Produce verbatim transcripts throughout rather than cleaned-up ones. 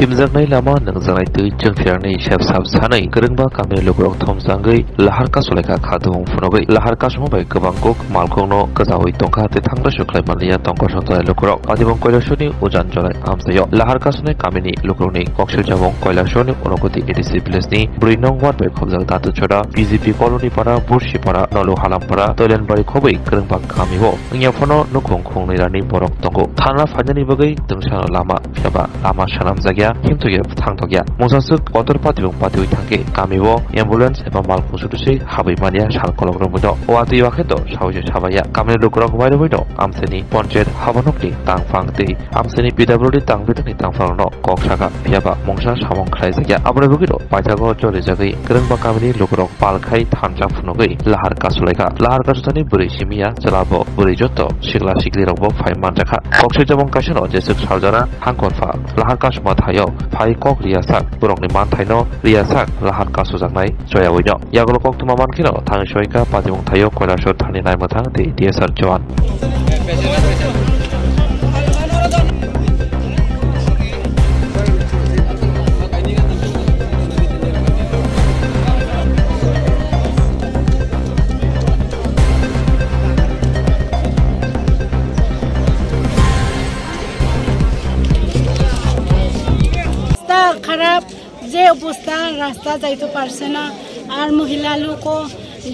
Himjaknai lama, nungjaknai twi, chwngthirani sep sap sanwi kwrwngba kamini lukurok thomsangwi lahar kasulaikha kha dubung phunugwi. Lahar kasuma bai kwbang kuk malkhungno kwchaui tongkha tei thangra sukhlai manliya tongkha songjalai lukurok. Patibong Kailasori ujan jolai amchaio lahar kasunai kamini lukurokni koksijabong Kailasori Unokoti A D C village ni brwi nong ward bai khobjak Datu Chora, B J P Colony Para, Bursi Para, Nolu Halam Para, Toilenbari khobwi kwrwngba kamio wngya phano nukhung khungnwi rani borok tongo. Thana phainani bagwi tungsano lama, phiyaba lama swnamjakya, himthokya thangtokya. Mungsaswk kotor patibong patiwi thangkhe kamio ambulance eba malkhung sutusi habwi manya sal kolok romwi no. Watwi wakhe to sawi se sabaya. Kamini lukurok wairogwi no amchaini ponchayat habanokni tangphang tei amchaini P W D tangbijakni tangphang no kok saka, phiyaba mungsa samung khlaijakya. Aboni bagwi no paithago jolijagwi kwrwngba kamini lukurok pal khai thansa phunugwi lahar kasulaikha. Lahar kasutani bwrwi simiya chwla bo bwrwi joto sikla siklirokbo phai manjakha. Koksijabong kaisano jeswk saljana hangkorpha lahar kasuma thaio phai kok riyasak borokni manthaino riyasak lahar kasujaknai choyaui no. Yagulo koktwma mankheno thangwi soika patimung thaio Kailasor thani naimwthang tei D S R Jawan. রাস্তা খারাপ, যে অবস্থা, রাস্তা যাইতে পারছে না। আর মহিলা লোকও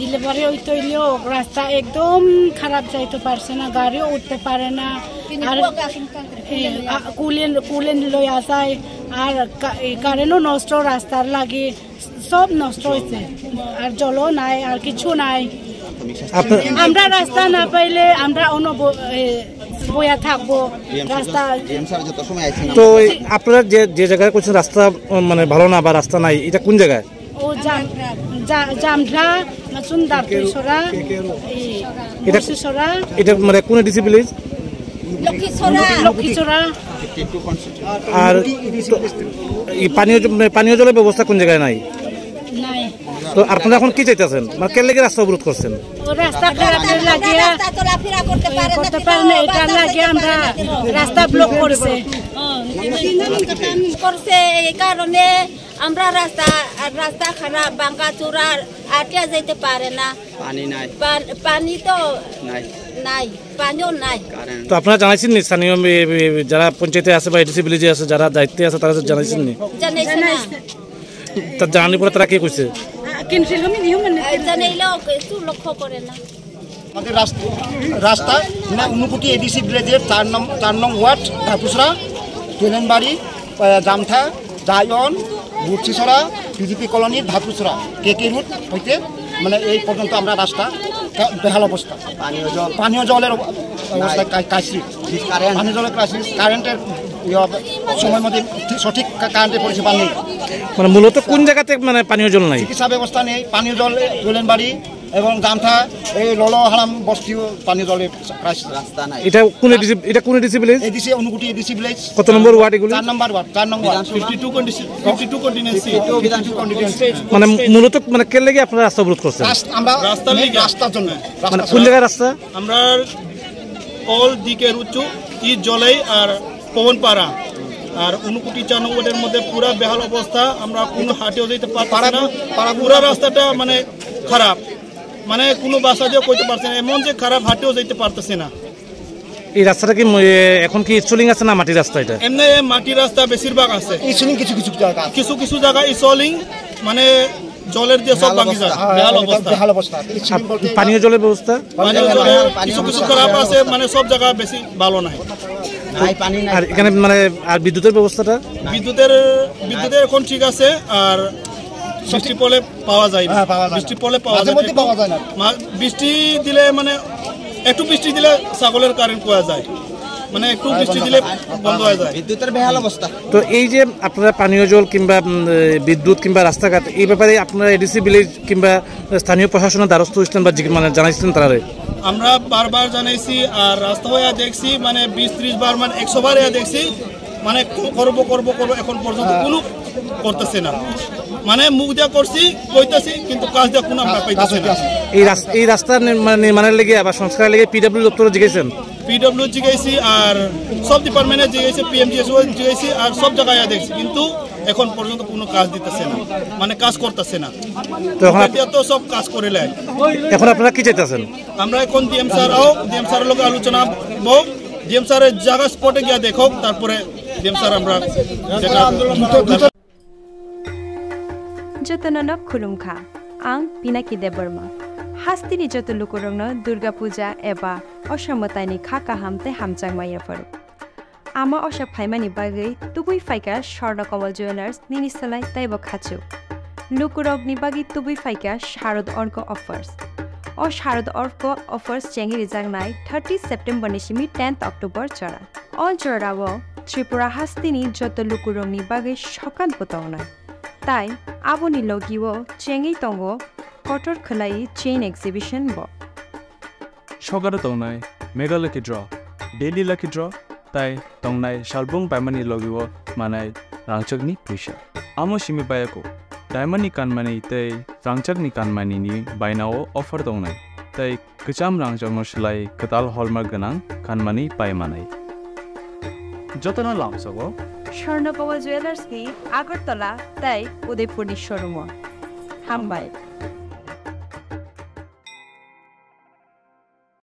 ডেলিভারি হইতে হইলেও রাস্তা একদম খারাপ, যাইতে পারছে না, গাড়িও উঠতে পারে না। আর, এ, আ, কুলেন, কুলেন লইয়া যায়, আর কা-, এ, কারেন্টও নষ্ট রাস্তার লাগি। সব নষ্ট হয়েছে, আর জলও নাই, আর কিছু নাই। আপনার আমরা রাস্তা না পাইলে আমরা অন্য ব-, এ, বইয়া থাকবো। রাস্তা তো ওই আপনারা যে, যে জায়গায় করছেন রাস্তা, উম, মানে ভালো না বা রাস্তা নাই, এটা কোন জায়গায়? ও জাম-, জা-, জামঢা, মাসুন্দার তুইসরা, এই এটা মুর্শিসরা। এটা মানে কোন ডিসি ভিলেজ? লক্ষ্মীছড়া। লক্ষ্মীছড়া। আর তো, এই পানীয় জ-, মানে, পানীয় জলের ব্যবস্থা কোন জায়গায় নাই? নাই। তো আপনারা এখন কি চাইতেছেন? মানে, কেন লেগে রাস্তা অবরোধ করছেন? ও রাস্তা খারাপের লাগিয়া রাস্তা চলাফেরা করতে পারে না, করতে পারে না, এটার লাগিয়া আমরা রাস্তা ব্লক করছে। করছে, এই কারণে আমরা রাস্তা, রাস্তা খারাপ, ভাঙ্গা চূড়া, আটিয়া যাইতে পারে না। পানি নাই। পান-, পানি তো নাই। নাই, পানিও নাই। কারেন্ট। তো আপনারা জানাইছেন নি স্থানীয় এ, এ, যারা পঞ্চায়েতে আছে বা এডিসি ভিলেজে আছে, যারা দায়িত্বে আছে, তারা জানাইছেন নি? জানাইছে না। তা জানানোর পরে তারা কি কইছে? আর জানাইলেও কিছু লক্ষ্য করে না। আমাদের রাস্তা, রাস্তা, মানে, ঊনকোটি এডিসি ভিলেজের চার নং, চার নং ওয়ার্ড, ধাপুসরা, কেলেনবাড়ি, আহ, জামথা, জায়ন, বুটসিছড়া, পিজিপি কলোনি, ধাতুছড়া, কেকে রোড হইতে, মানে, এই পর্যন্ত আমরা রাস্তা কা-, বেহাল অবস্থা। পানীয় জল। পানীয় জলের অব-, অবস্থা নাই। কা-, ক্রাইসিস। কারেন্ট। পানীয় জলের ক্রাইসিস, কারেন্টের ইয়ে হবে, সময় মতো ঠিক, সঠিক কা-, কারেন্টের পরিষেবা নেই। মানে, মূলত কোন জায়গাতে, মানে, পানীয় জল নাই? চিকিৎসা ব্যবস্থা নেই, পানীয় জল, গোলেনবাড়ি এবং জামথা, এই ললো হারাম বস্তিও পানীয় জলের ক্রাইসিস। রাস্তা নাই। এটা কোন এডিসি, এটা কোন এডিসি ভিলেজ? এডিসি অনুকুটি এডিসি ভিলেজ। কত নম্বর ওয়ার্ড এগুলি? চার নম্বর ওয়ার্ড, চার নম্বর ওয়ার্ড। বিধানসভা। Fifty two condition, fifty two contingency. Fifty two contingency. মানে মূলত মানে কে লেগে আপনারা রাস্তা অবরোধ করছেন? রাস্তা, আমরা রাস্তার লিগে। রাস্তার জন্য। মানে কোন জায়গায় রাস্তা? আমরা অল দিকে রুচু, ই জলেই আর পবনপাড়া। আর ঊনকোটি চার নম্বর ওয়ার্ডের মধ্যে পুরা বেহাল অবস্থা, আমরা কোনো হাটেও যেতে পারতেছি না। পাড়া, পাড়া পুরা রাস্তাটা মানে খারাপ। মানে কোনো ভাষা দিয়ে কইতে পারছে না, এমন যে খারাপ, হাটেও যাইতে পারতেছে না। এই রাস্তাটা কি ম-, এ, এখন কি স্টলিং আছে না মাটির রাস্তা এটা? এমনি এ মাটির রাস্তা বেশিরভাগ আছে। স্টলিং কিছু কিছু জায়গা আছে। কিছু কিছু জায়গা স্টলিং, মানে জলের দিয়ে সব বেহাল ভাঙি যায়, অবস্থা। হ্যাঁ, বেহাল এটা অবস্থা। বেহাল অবস্থা। স্টলিং আর বলতে পানীয় জলের ব্যবস্থা? পানীয় জলের কিছু কিছু খারাপ আছে, মানে সব জায়গা বেশি ভালো নাই। নাই, পানি নাই। আর এখানে মানে আর বিদ্যুতের ব্যবস্থাটা? বিদ্যুতের, বিদ্যুতের এখন ঠিক আছে, আর বৃষ্টি পড়লে পাওয়া যায় না। হ্যাঁ, পাওয়া যায় না। বৃষ্টি পড়লে পাওয়া মাঝে যায়। মধ্যে একটু পাওয়া যায় না। মা-, বৃষ্টি দিলে মানে একটু বৃষ্টি দিলে ছাগলের কারেন্ট পাওয়া যায়, মানে একটু বৃষ্টি দিলে বন্ধ হয়ে যায়। বিদ্যুতের বেহাল অবস্থা। তো এই যে আপনারা পানীয় জল কিংবা, উম, এ, বিদ্যুৎ কিংবা রাস্তাঘাট, এই ব্যাপারে আপনারা এডিসি ভিলেজ কিংবা স্থানীয় প্রশাসনের দ্বারস্থ হয়েছিলেন বা জিজ্ঞ-, মানে জানাইছিলেন তারারে? আমরা বারবার জানাইছি, আর রাস্তা হয়ে দেখছি, মানে বিশ ত্রিশ বার, মানে একশো বার হয়ে দেখছি, মানে ক-, করবো, করবো, করবো, এখন পর্যন্ত কোনো করতেছে না। মানে মুখ দিয়া করছি, কইতাছি, কিন্তু কাজ দিয়া কোনো আমরা পাইতেছি না। এই রাস-, এই রাস্তা নির্মা-, নির্মাণের লেগে বা সংস্কারের লেগে পিডব্লিউ দপ্তরে জিজ্ঞেসেন? পিডব্লিউ জিজ্ঞাসি আর সব ডিপার্টমেন্টে জিজ্ঞাসি, পিএমজিএসওয়াই জিজ্ঞাসি আর সব জায়গায় দেখছি, কিন্তু এখন পর্যন্ত কোনো কাজ দিতেছে না, মানে কাজ করতেছে না। তো এখন আপ- এটা তো সব কাজ করে নেয়। এখন আপনারা কি চাইতেছেন? আমরা এখন ডিএম স্যার হোক, ডিএম স্যারের লগে আলোচনা হোক, ডিএম স্যারের জায়গা স্পটে গিয়ে দেখো, তারপরে ডিএম স্যার আমরা যেটা Jotono no khulumkha. Ang Pinaki Debbarma. Hasteni joto lukurokno Durga Puja eba Osha mwtaini kha kaham tei hamjakma yapharo. Ama Osha phaimani bagwi tubui phaikha Swarna Kamal Jewellers nini slai teibo khachuk. Lukurokni bagwi tubui phaikha Sharad Orko offers. O Sharad Orko offers chengwi rijaknai thirty September ni simi tenth October jora. O jorao Tripura hasteni joto lukurokni bagwi sokat bo tongnai. Tai aboni logio chengwi tongo kotor khwlai chain exhibition bo. Sokaro tongnai Mega Lucky Draw, Daily Lucky Draw, tai tongnai salbung baimani logio manai rangchakni puisa. Amo simi bayako, diamond ni kanmani tei rangchakni kanmani ni bainao offer tongnai, tei kwcham rangchakno slai kwtal hallmark gwnang kanmani pai manai. Jotono lamsogo Swarna Kamal Jewellers ni Agartala tei Udaipur ni showroom o. Hambai.